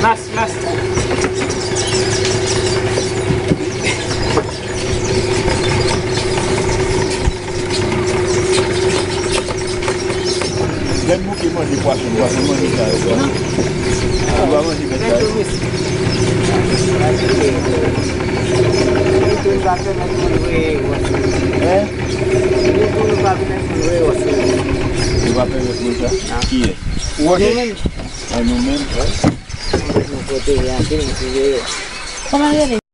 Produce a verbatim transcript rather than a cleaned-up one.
Mas, mas. Lè m bouke manje pwason, pwason manje sa yo. Ou pa manje bèt sa yo. Hein? Yo pa pèmèt mwen sa? Kiyès? Ou wòche? Nou menm. A nou menm? Wi. Nou kote anpil, nou touye yo. Kòman rele?